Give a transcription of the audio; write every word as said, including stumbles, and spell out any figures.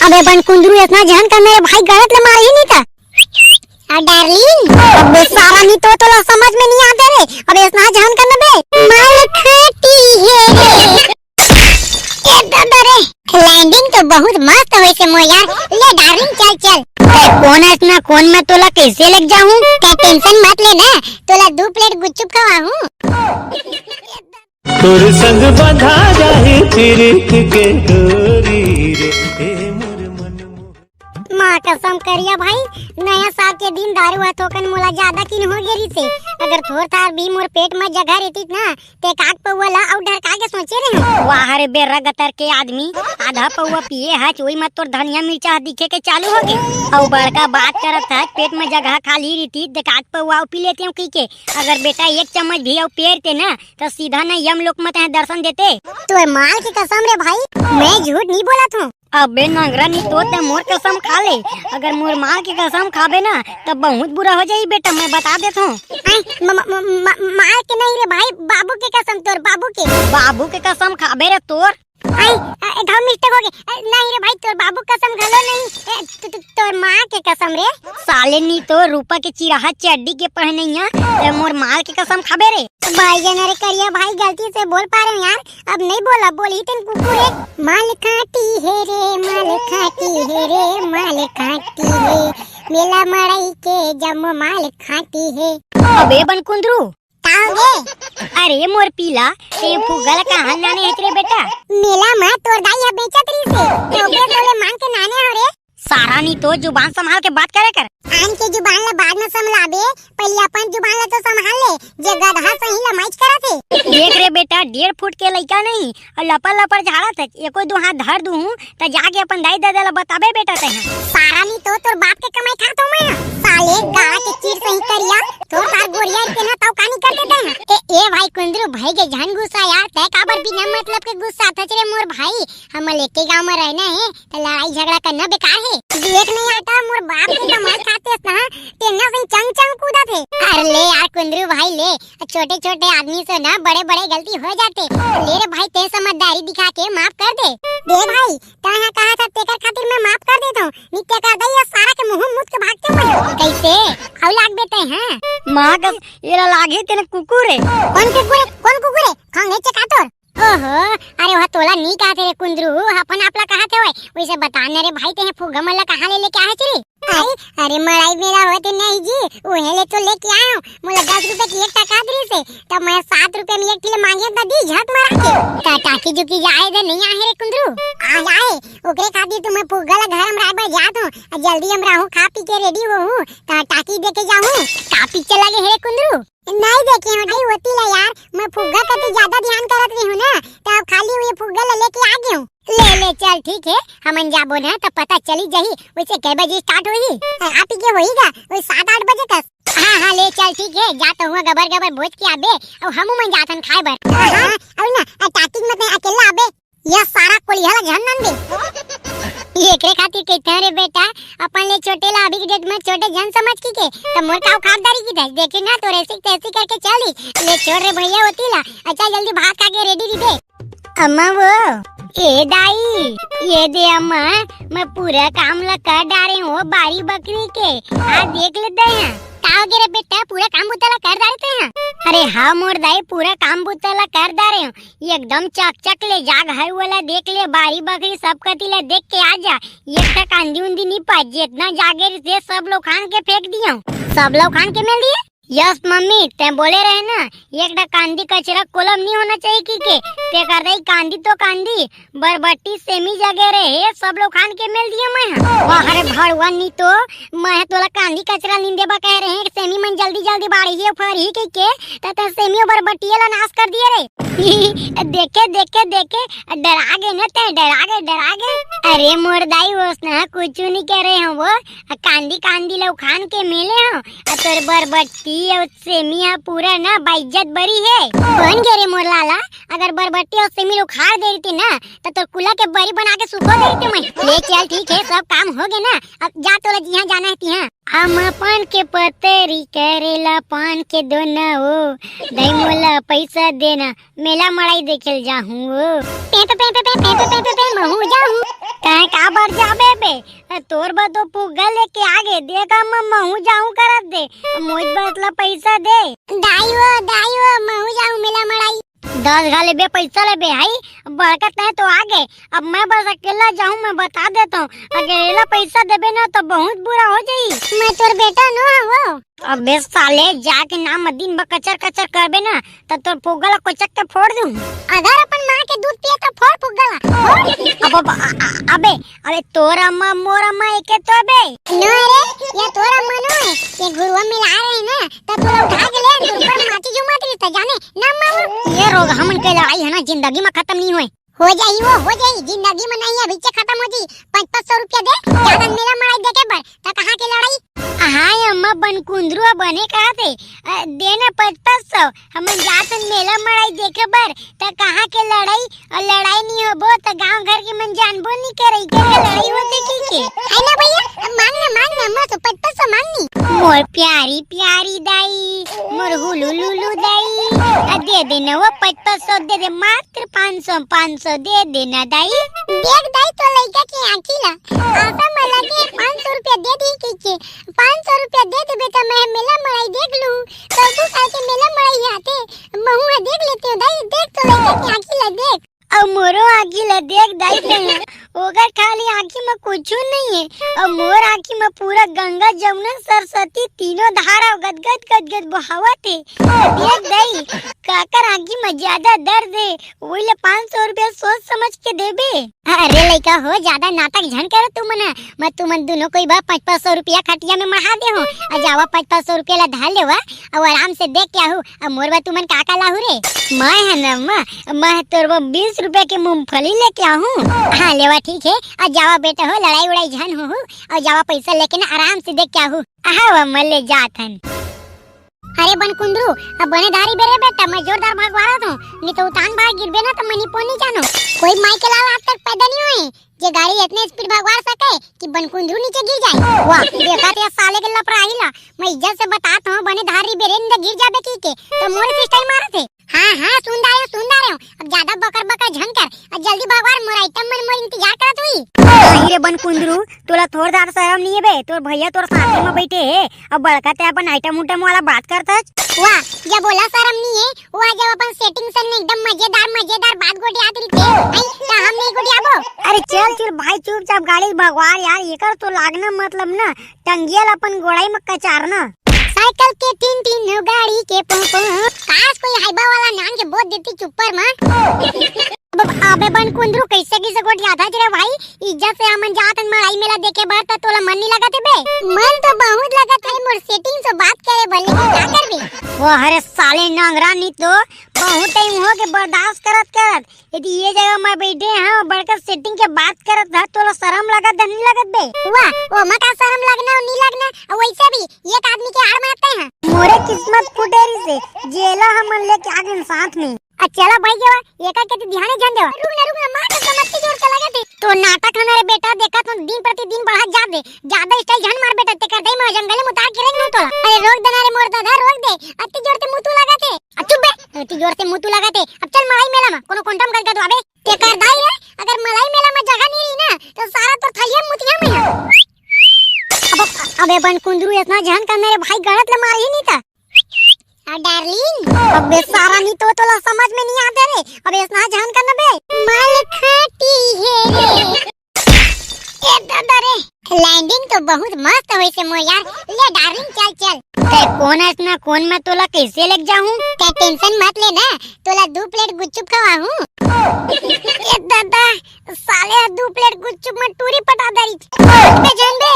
अबे बन कुंदरू, अतना झन कर ना रे भाई, गलत ले मारही नहीं त। आ डार्लिंग, अबे सारा नहीं तो तोला समझ में नहीं आते रे। अबे अतना झन कर ना बे। माल खाटी हे रे। ए दादा रे, लैंडिंग तो बहुत मस्त होइसे मोर यार। ले डार्लिंग, चल चल। ए, कोन अतना कोन, मैं तोला कैसे लेके जाहूँ? ते टेंशन मत ले ना, तोला दू प्लेट गुपचुप खवाहूँ। तोर संग बंधा जाही पीरित के डोरी रे, ए मोर मन मोह। माँ कसम करिया भाई, नया साल के दिन दारू ह थोकन मोला ज्यादा किन हो गे रिसे। अगर थोर थार भी मोर पेट में जगह रहतीस ना, ते काक पौवा ला अउ ढरका के सोचे रहे। वाह रे बेर्रा गतर के आदमी, आधा पौवा पिए हच, ओई म तोर धनिया मिर्चा ह दिखे के चालू हो गे। अउ बड़का बात करत हच, पेट में जगह खाली रहितिस, ते काक पौवा अउ पी लेतेंव कहिके। अगर बेटा एक चम्मच भी अउ पेरते ना, त सीधा न यमलोक म तैं दर्शन देते। तोर माल के कसम रे भाई, मैं झूठ नहीं बोलत हूँ। अबे नंगरा नहीं तो ते मोर कसम खा ले, अगर मोर माल के कसम खाबे ना, त बहुत बुरा हो जाही बेटा, मैं बता देत हूँ। आई, म-, म-, म-, म-, माल के नहीं रे भाई, बाबू के कसम, तोर बाबू के। बाबू के कसम खाबे रे तोर। आई, ए, ए, घाव मिस्टेक हो गे। ए, नहीं रे भाई, तोर बाबू कसम घलो नहीं। ए, त-, त-, तोर माँ के कसम रे। साले नी तो रूपा के चिराहा चड्डी के पहनैया, ते मोर माल के कसम खाबे रे। भाई जान रे करिया भाई, गलती से बोल पारे हूँ यार, अब नहीं बोला, बोलही तेन कुकुर रे। माल खाटी हे रे, माल खाटी हे रे, माल खाटी हे, मेला मड़ई के जम्मो माल खाटी हे। अबे बन कुंदरू। का हो गे? अरे मोर पीला, ते फुग्गा ला कहाँ लाने हच रे बेटा? मेला म तोर दाई ह बेचत रहिसे, ते ओकरे बोले मांग के लाने हंव रे। सारा नी तो जुबान संभाल के बात करे कर। आन के जुबान ला बाद में संभलाबे, पहले अपन जुबान ला तो संभाल ले, जे गदहा सही लमाइच करत हे। देख रे बेटा, डेढ़ फुट के लइका नहीं, अउ लपर लपर झाड़त हे, एको दू हाथ धर दूहूं, त जाके अपन दाई ददा ला बताबे बेटा तेहा। सारा नी तो तोर बाप के कमाई खात हूं मैं, साले गाड़ा के चीर सही करिया, तोर तार गोरिया के ना तौ कानी कर देते हैं। ए, ए भाई कुंदरू भाई के झन गुस्सा यार, तै काबर बिना मतलब के गुस्सा थच रे मोर भाई, हमन एके गांव में रहना है, त लड़ाई झगड़ा करना बेकार हे। देख नहीं आता, मोर बाप के कमाई खाते ना, तेना से चंग चंग कूदत हे। अरे ले यार कुंदरू भाई ले, छोटे छोटे आदमी से ना बड़े बड़े गलती हो जाते। ले रे भाई, ते समझदारी दिखा के माफ कर दे। दे भाई, तैं हा कहा था तेकर खातिर मैं माफ कर देता हूँ, नहीं ते कर दे ये सारा के मुंह मुद के भागते हुए। कैसे? अउ लाग देते हैं। माँ का ये ला लागे तेने कुकुर है। कौन कुकुर है? कौन कुकुर है? खांगे चका तोर। ओहो, अरे वह तोला नी कहत हे रे कुंदरू, अपन आप ला कहत हे ओए। वैसे बता न रे भाई, तेहे फुग्गा मन ला कहाँ ले लेके आहे रे? अरे, अरे मड़ई मेला होत हे नहीं जी, उहे ले तो लेके आए हूँ। मोला दस रुपए की एक टका दे रिसे, तब मैं सात रुपए में एक ठिले मांगे त दी झक मरा के। त टाकी जुकी जाए दे नहीं आहे रे कुंदरू। आ जाए, ओकरे खातिर तो मैं फुग्गा ला घर में राय बर जात हूँ। आ जल्दी हम रहूँ, खा पी के रेडी होहूँ, त टाकी देखे जाहूँ। का पिक्चर लगे हे रे कुंदरू? नहीं देखे हो नहीं होती ला यार, मैं फुग्गा कति ज्यादा ध्यान करत रही हूँ ना, तो अब खाली हुए फुग्गा ला लेके आ गई हूँ। ले ले चल ठीक है, हमन जाबो ना तो पता चली जही। वैसे कै बजे स्टार्ट होही? आप ही के होही गा, वही सात आठ बजे तक। हाँ हाँ ले चल ठीक है, जा तो हुआ गबर गबर भोज के आबे, और हम मन जाथन खाए बर। हाँ, हाँ, और ना टाकिंग में तैं अकेला आबे, ये सारा कोलिहा ला झन नन दे। एकरे खातिर कहते हैं रे बेटा, अपन ले छोटे ला अभी के डेट में छोटे झन समझ की के, त मोर का औकात दारी की दे। देखे ना तो ऐसी तैसी करके चली। ले छोड़ रे भैया होती ला, अच्छा जल्दी भात खा के रेडी रही दे। अम्मा वो, ए दाई, ये दे अम्मा, मैं पूरा काम ला कर डारे हूँ बारी बकरी के, आ देख लेते हैं। का हो गे रे बेटा, पूरा काम बुता ला कर डारे ते हैं? अरे हाँ मोर दाई, पूरा काम बुता ला कर डारे हूँ, एकदम चकचक ले जाग हर वाला देख ले, बारी बकरी सब कती ले देख के आ जा। एक ठा कांदी उंदी नी पाए, जितना जागे रहिसे सब लोग खान के फेंक दियो। सब लोग खान के मेल दिए? यस मम्मी, तैं बोले रहे ना, एक ठा कांदी कचरा कोलम नी होना चाहिए की के, ते कर दई कांदी तो कांदी, बरबट्टी सेमी जागे रहे, सब लोग खान के मेल दिए मैं हा। वाह रे भड़वा नी तो, मैं तोला कांदी कचरा नींदे बा कह रहे हैं कि सेमी मन जल्दी जल्दी बाढ़ही फरही कह के, त तैं सेमी अउ बरबट्टिया ला नाश कर दिए रे। देखे, देखे, देखे, डरा गे न तैं, डरा गे, डरा गे। अरे मोर दाई, ओसना कुछु नहीं करे हो वो। आ कांदी, कांदी ला उखान के मेले हो। आ तोर बरबट्टी अउ सेमी ह पूरा ना बाइज्जत बरी हे। बन गे रे मोर लाला, अगर बरबट्टी अउ सेमी ला उखाड़ दे रहिते ना, त तोर कुला के बरी बना के सुखो दे रहिते मैं। ले चल, ठीक है, सब काम हो गे ना, अब जा तोला जिहाँ जाना है तिहाँ। हम पान के पतरी करेला पान के दोना ओ, दई मोला पैसा देना, मेला मड़ई देखे ल जाहूं ओ। पे पे पे पे पे पे पे पे पे पे महू काबर जाबे बे? तोर बर तो फुग्गा लेके आगे, देख अम्मा, महूँ जाहूँ करत दे, मोच बस ला पैसा दे। दाई हो, दाई हो, महूँ जाहूँ मेला मड़ई। दस घा लेबे, पैसा लेबे, हाई बड़का तैं तो आगे, अब मैं बस अकेला जाहूँ, मैं बता देत हूँ, अगर एला पैसा देबे ना तो बहुत बुरा हो जाई। मैं तोर बेटा नो हवो। अबे साले, जाके ना मत दिन भर कचर कचर करबे ना, त तोर फुग्गा ला कोचक के फोड़ दूँ। अगर अपन माँ के दूध पिए त फोड़ फुग्गा ला, फोड़। अब, अब, अ-, अ-, अबे, अबे तोर अम्मा मोर अम्मा एके तो बे। नो रे, ये तोर अम्मा नो हे, ये घुरुवा मिला रहे ना, त तोला उठा के ले, तोर ऊपर माची जो मात रही त जाने, ना अम्मा वो। ये रोग हमन के लड़ाई हे ना, जिंदगी में खत्म नहीं होए। हो जाही वो, हो जाही, जिंदगी में नहीं, अभी से खत्म हो जाही। पाँच पाँच सौ रुपया दे, जाथन मेला मड़ई देखे बर, त कहाँ के लड़ाई? हाय अम्मा बनकुंदरू, बने कहत हे, अ, दे ना पाँच पाँच सौ, हमन जाथन मेला मड़ई देखे बर, त कहाँ के लड़ाई, अउ लड़ाई नहीं होबो, त गांव घर के मन जानबो नहीं करे, के, के लड़ाई होथे के, के? है ना भैया, मांग ना, मांग ना, अम्मा से पाँच पाँच सौ मांग नी। मोर प्यारी प्यारी दाई, मोर हुलुलुलु दाई, अ, दे दे ना वो पाँच पाँच सौ दे दे, मात्र पाँच सौ, पाँच सौ दे देना दाई। देख दाई, तो लइका के आँखी ला, आशा में लगे पाँच सौ रुपया दे दी कहिके, पाँच सौ रुपया दे देबे त मैं मेला मड़ई देख लूँ, तब तू काहे के मेला मड़ई आते, महूँ ह देख लेते हो दाई, देख तो लइका के आँखी ला देख। अब मोरो आँखी ला देख दाई ते, ओकर खाली आँखी में कुछू नहीं है, अब मोर आँखी में पूरा गंगा जमुना सरस्वती तीनों धारा गदगद गदगद बहावत है। देख दाई, काकर आँखी में ज्यादा दर्द हे, वही ले पाँच सौ रुपया सोच समझ के देबे। अरे लइका हो, ज्यादा नाटक झन करो तुमन, मैं तुमन दोनों कोई बा पाँच पाँच सौ रुपया खटिया में मढ़ा दे हूँ, अउ जावा पाँच पाँच सौ रुपया ला धर लेवा, अउ आराम से देख के आहू। अब मोर बा तुमन का का लाहू रे? मैं है ना माँ, मैं तोर बा बीस रुपया के मूंगफली लेके आहूँ। हाँ लेवा ठीक है, अउ जावा बेटा हो, लड़ाई उड़ाई झन हो, अउ जावा पैसा लेके ना आराम से देख के आहू। हाँ वा, मैं ले जात हन। अरे बनकुंदरू, अब बने धारी बेरे बेटा, मैं जोरदार भगवारत हूँ, नहीं तो उतान भाग गिरबे ना तो मनी पोनी जानो। कोई माई के लाल आज तक पैदा नहीं हुए, जे गाड़ी इतने स्पीड भगवार सके कि बनकुंदरू नीचे गिर जाए। वाह, देखा ते साले के लपराही ला, मैं इज्जत से बतात हूँ, बने धारी बेरे नहीं तो गिर जाबे की के, तो मोर से स्टाइल मारत है। हाँ, हाँ, सुन रहे हो, सुन रहे हो, अब ज्यादा बकर बकर झन कर, अब जल्दी भगवार, मोर आइटम मन मोर इंतजार करत हुई। अरे बनकुंदरू, तोला थोड़ दार शरम नहीं है बे, तोर भैया तोर साथे में बैठे है, अब बड़का ते अपन आइटम उटम वाला बात करत हस। वाह, जब बोला शरम नहीं है, वो जब अपन सेटिंग सन एकदम मजेदार मजेदार बात गोटियात रहिते, आई, त हम नहीं गोटियाबो। अरे चल चल भाई, चुपचाप गाड़ी भगवार यार, एकर तो लागना मतलब ना, टंगिया ल अपन गोड़ाई में कचारना। साइकिल के टीन टीन, गाड़ी के पों पों। काश कोई हाइबा वाला नान के बोल देती चुप्पर में। अब अबे बनकुंदरू, कैसे कैसे गोटियात हस रे भाई, इज्जत से हमन जात हन मड़ई मेला देखे बर, त तोला मन नहीं लगत हे बे? मन तो बहुत लगत है, मोर सेटिंग से बात करे बर, लेकिन का करबे? वो हरे साले नांगरा नी तो बहुत टाइम हो के बर्दाश्त करत करत, यदि ये जगह मैं बैठे हूँ, बड़का सेटिंग के बात करत ह, तोला शरम लगत है, नहीं लगत बे? वाह, ओमा का शरम लगना और नहीं लगना, और वैसे भी एक आदमी के आड़ में आते हैं। मोरे किस्मत फुटेरी से जेला हमन लेके आ गए साथ में। अच्छा ला भाई, गेवा एका के ती ध्यान झन देवा। रुक ना, रुक ना, मार तो समझ के जोर से लगे थे। तो नाटक है ना रे बेटा, देखा तो दिन प्रतिदिन बढ़त जात हे। ज्यादा स्टाइल झन मार बेटा, ते कर दे मैं जंगल में उतार के रेंग लूं तोला। अरे रोक दे ना रे मोर दादा, रोक दे। अति जोर से मुतू लगा थे। अब चुप बे, अति जोर से मुतू लगा थे। अब चल मड़ई मेला में, कोनो कोंटा में गल का दो अबे। ते कर दाई रे, अगर मड़ई मेला में जगह नहीं रही ना, तो सारा तोर थलिया मुतिया में। अब, अबे बनकुंदरू, इतना झन कर मेरे भाई, गलत ले मार ही नहीं था। आ, डार्लिंग। अबे सारा नी तो तोला समझ में नहीं आते रे। अबे इतना झन करना बे। मल खाटी है रे। ए दादा रे। लैंडिंग तो बहुत मस्त होई से मोर यार। ले डार्लिंग, चल, चल। ते कोन हस ना, कोन मैं तोला कैसे लेके जाहूं? ते टेंशन मत ले ना, तोला दू प्लेट गुपचुप खवाहूं। ए दादा, साले ह दू प्लेट गुपचुप में टूरी पटा दरी। बे झन बे,